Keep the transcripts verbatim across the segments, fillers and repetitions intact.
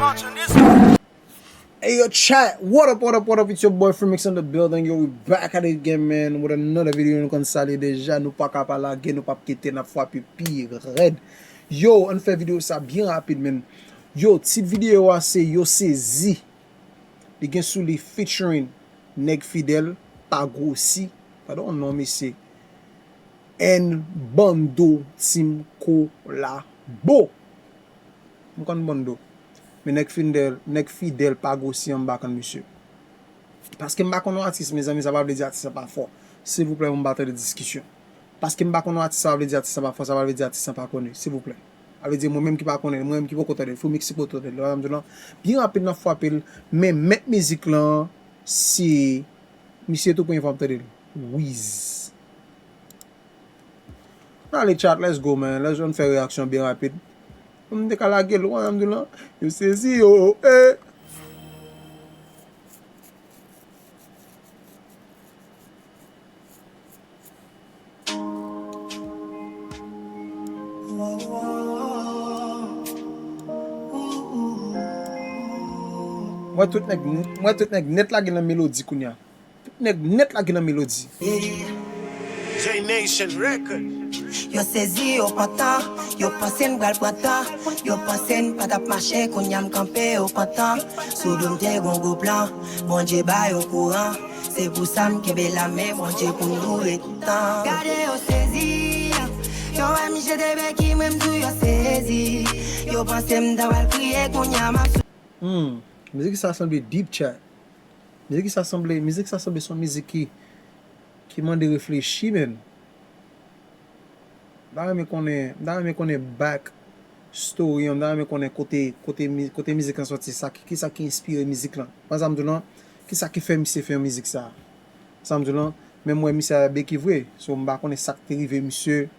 Hey yo, chat, what up, what up, what up? It's your boy Freemix in the building. Yo, we back at it again, man, with another video. Nou konn sa l ye deja, nou pa ka pa lage, nou p ap kite, n ap frape pi rèd. Yo, ann fè videyo sa byen rapid, man. Yo, tit videyo a se Yo Sezi. Li gen sou li featuring Nèg Fidèl, Pa Gwosi. Gade yon non, mesye. And Bando Team Kolabo. M konn Bando. Men Nèg Fidèl, Nèg Fidèl, Pa Gwosi an, m pa konn misye. Paske m pa konn yon atis, mezanmi, sa pa vle di atis la pa fò. Silvouplè, pou m pa tande diskisyon. Paske m pa konn yon atis, sa pa vle di atis la pa fò, sa pa vle di atis la pa konnen. Silvouplè. Sa vle di mwen menm ki pa konnen, mwen menm ki poko tande l, Freemix ki poko tande l, sa m di w lan. Byen rapid, n ap frape l, men mèt mizik lan, se misye tou premye fwa m tande l. Wiz. Ann ale chat, let's go, man. Let's go, ann fè reyaksyon byen rapid. M te ka lage l, w wè, m di w lan. Yo sezi yo, eh. M wè tout nèg, m wè tout nèg nèt lage nan melodi kounya. Tout nèg nèt lage nan melodi. J Nation Record. Yo sezi, yo pantan, yo panse n pral pran tan, yo panse n pa t ap mache, kounya m kanpe, yo pantan. Sou do m te gon gwo plan, Bondye ba yo kouran. Se pou sa m kenbe la men Bondye pou nou ret tan. Gade yo sezi, yo wè m jete beki, mwen m tou yo sezi. Yo panse m ta pral kriye, kounya m ap sou. Hmm, mizik sa sanble deep, chat. Mizik sa sanble, mizik sa sanble se yon mizik ki, ki mande reflechi, man. M ta renmen konnen, m ta renmen konnen back story an, m ta renmen konnen kote, kote, mi- kote mizik lan soti, sa ki, kisa ki enspire mizik lan. Wè sa m di w lan, kisa ki fè misye fè yon mizik sa. Sa m di w lan, men m wè misye a beki vre, so m pa konnen sa k te rive misye,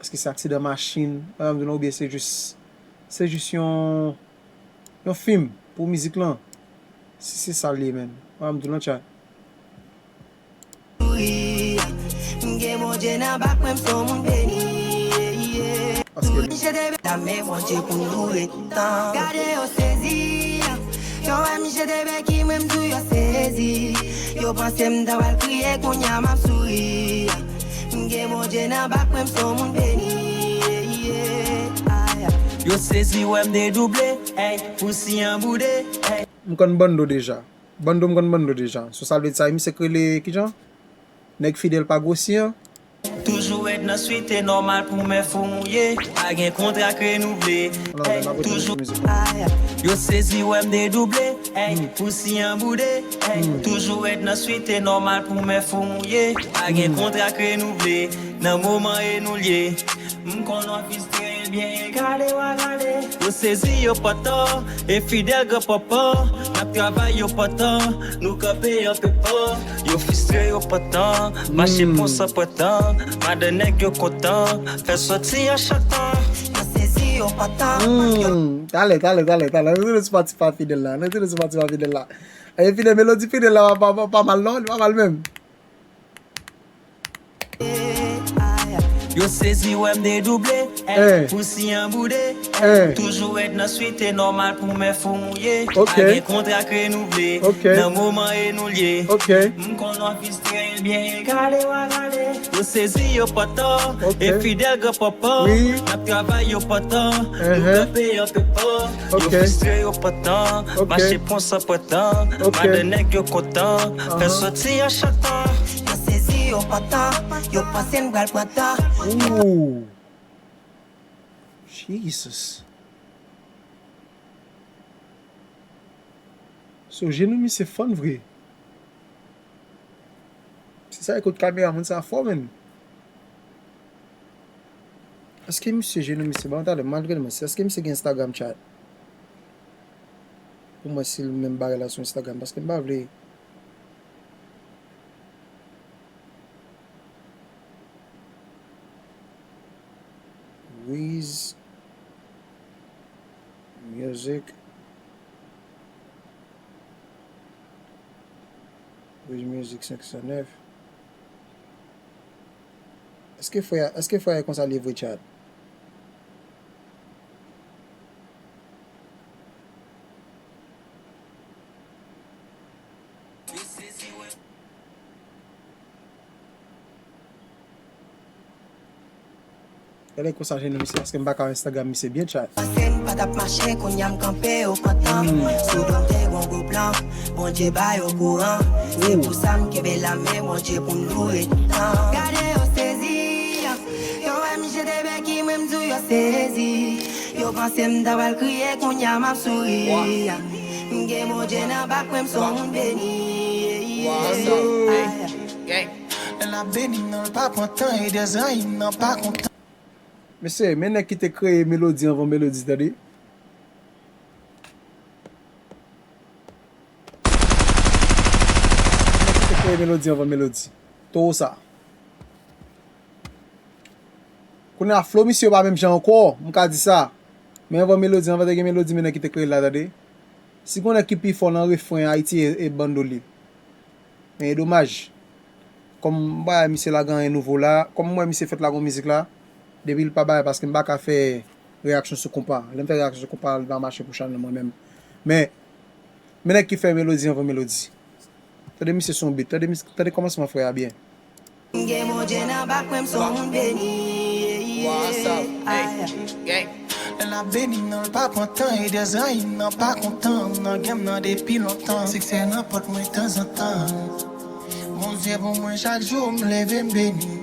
èske se aksidan machin, wè sa m di w lan, oubyen se jis, se jis yon, yon fim pou mizik lan. Si se sa l ye, man. Wè sa m di w lan, chat. M gen Bondye nan bak mwen, m se yon moun beni. Tou m jete la men Bondye pou nou ret tan. Gade yo sezi, yo wè m jete beki, mwen m tou yo sezi. Yo panse m ta pral kriye, kounya m ap souri. M gen Bondye nan bak mwen, m se yon moun beni. Yo sezi wè m dedouble, ey, pou si an boude, ey. M konn Bando deja. Bando, m konn Bando deja. So sa vle di sa, misye k rele kijan? Nèg Fidèl Pa Gwosi an. Toujou rèd nan swit, e nòmal pou men fou mouye. Pa gen kontra k renouvle. Ey, toujou. Yo sezi wè m dedouble. Ey, pou si an boude. Ey, toujou rèd nan swit, e nòmal pou men fou mouye. Pa gen kontra k renouvle. Nan moman e nou l ye. M konn w ap fristre, ebyen gade w a gade. Yo sezi, yo pantan, e Fidèl gran papa. N ap travay, yo pantan, nou kanpe, yo pe pa. Yo fristre, yo pantan, mache pon san pantan. Madan nèg yo kontan, fè sòti an chantan. Yo sezi, yo pantan, yo. Hmm, talè, talè, talè, talè. Ann rete sou pati pa Fidèl la. Ann rete sou pati pa Fidèl la. E Fidèl, melodi Fidèl la pa, pa, pa mal non, li pa mal menm. Yo sezi wè m dedouble, ey, pou si an boude, ey, toujou rèd nan swit, e nòmal pou men fou mouye. Pa gen kontra k renouvle, nan moman e nou l ye. M konn w ap fristre, ebyen gade w a gade. Yo sezi, yo pantan, e Fidèl gran papa. N ap travay, yo pantan, nou kanpe, yo pe pa. Yo fristre, yo pantan, mache pon san pantan. Madan nèg yo kontan, fè sòti an chantan. Yo sezi, yo pantan, yo panse n pral pran tan. Ooh. Jesus. So, jenou misye fann vre. Si sa e kout kamera, moun sa fò, menn. Èske misye, jenou misye, ban m talè, malgre l, men èske misye gen Instagram, chat? Pou mwen, si l menm bagay la sou Instagram, paske m pa vle. Wiz Music. Wiz Music senk san nèf. Èske frè a, èske frè a e konsa l ye vre, chat? Gade konsa jenou misye, paske m pa ka wè Instagram misye byen chat. Panse m pa t ap mache, kounye a m kanpe yo pantan. Sou do m te gon gwo plan, Bondye ba yo kouran. Se pou sa m kenbe lame Bondye pou m loure toutan. Gade yo sezi, yo wè m jete bèki, mwen m di w yo sezi. Yo panse m ta pral kriye, kounye a m ap souri. M gen Bondye nan bak mwen, m se yon moun beni. Lè l ap beni m nan, l pa pran tan, e dèzay m nan pa kontan. Mesye, men nèg ki te kreye Melody anvan Melody, tande. Nèg ki te kreye Melody anvan Melody. Towo sa. Kounye a, flow misye pa menm jan ankò, m ka di sa. Men anvan Melody, anvan te gen Melody, men nèg ki te kreye l la, tande. Si gon nèg ki pi fò nan refren Ayiti e, e bando li. Men e domaj. Kòm m pa wè misye lage anyen nouvo la, kòm m wè misye fèt lage yon mizik la, depi l pa bay, paske m pa ka fè reyaksyon sou konpa. Lè m fè reyaksyon sou konpa, li pa mache pou chanèl mwen menm. Men, men nèg ki fè Melody anvan Melody. Tande misye sou yon beat, tande mis-, tande kòmansman frè a byen. M gen Bondye nan bak mwen, m se yon moun beni. Lè l ap beni m nan, l pa pran tan, e dèzay m nan pa kontan, m nan game nan depi lontan. Siksè nan pòt mwen tanzantan. Bondye pou mwen chak jou, m leve m beni.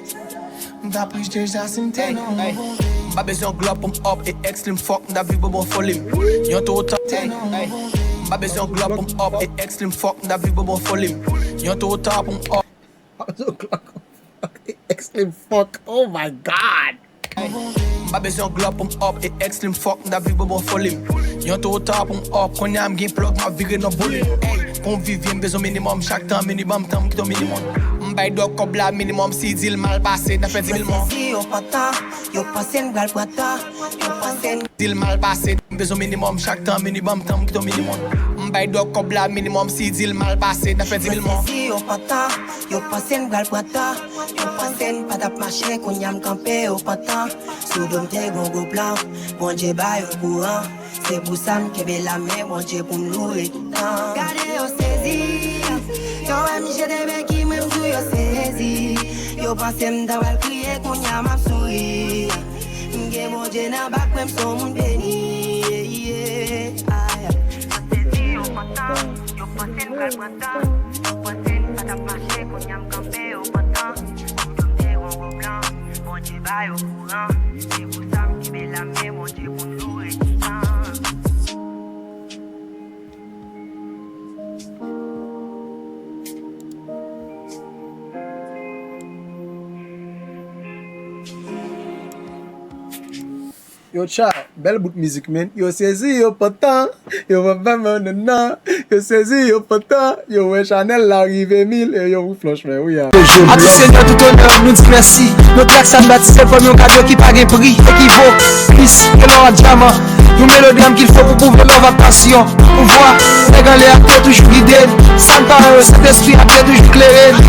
M t ap rich deja si m te nan yon bon peyi. M pa bezwen glòp pou m up e extreme fuck, m t ap viv bonbon foli m. Yon towo tan. M pa bezwen glòp pou m up e extreme fuck, m t ap viv bonbon foli m. Yon towo tan pou m up. Extreme fuck. Oh my God. M pa bezwen glòp pou m up e extreme fuck, m t ap viv bonbon foli m. Yon towo tan pou m up, kounye a m gen plug, m ap vire nan bowling. Ey, pou m viv byen, m bezwen minimòm, chak tan minimòm, tan m kite yon minimòm. M bay dòg kòb la minimòm, si di l mal pase, n ap fè di mil mò. Yo sezi, yo pantan, yo panse n pral pran tan, yo panse n. Di l mal pase, m bezwen minimòm, chak tan minimòm, tan m kite yon minimòm. M bay dòg kòb la minimòm, si di l mal pase, n ap fè di mil mò. Yo sezi, yo pantan, yo panse n pral pran tan, yo panse n pa t ap mache, kounye a m kanpe yo pantan. Sou do m te gon gwo plan, Bondye ba yo kouran. Se pou sa m kenbe lame Bondye pou m loure toutan. Gade yo sezi, yo wè m jete bèki, mwen m di w yo sezi. Yo panse m ta pral kriye, kounye a m ap souri. M gen Bondye nan bak mwen, m se yon moun beni. Yo sezi, yo pantan, yo panse n pral pran tan. Yo panse n pa t ap mache, kounye a m kanpe yo pantan. Sou do m te gon gwo plan, Bondye ba yo kouran. Se pou sa m kenbe lame Bondye pou m loure toutan. Yo tcha, bèl bout mizik, men. Yo sezi, yo pantan, yo pa fè m nan. Yo sezi, yo pantan, yo wè chanèl la rive mil, e yo wi franchman, wi a. A tout senyè, tout onè, nou di mèsi. Yon trak sa n batize l fòm yon kado ki pa gen pri. Ekivok, plis, ke lò ak dyaman. Yon melodram ki l fo pou pwouve love ak pasyon. Pouvwa, nèg anlè a te toujou gide n. Sa n pa wè yo, Sentespri a te toujou klere n.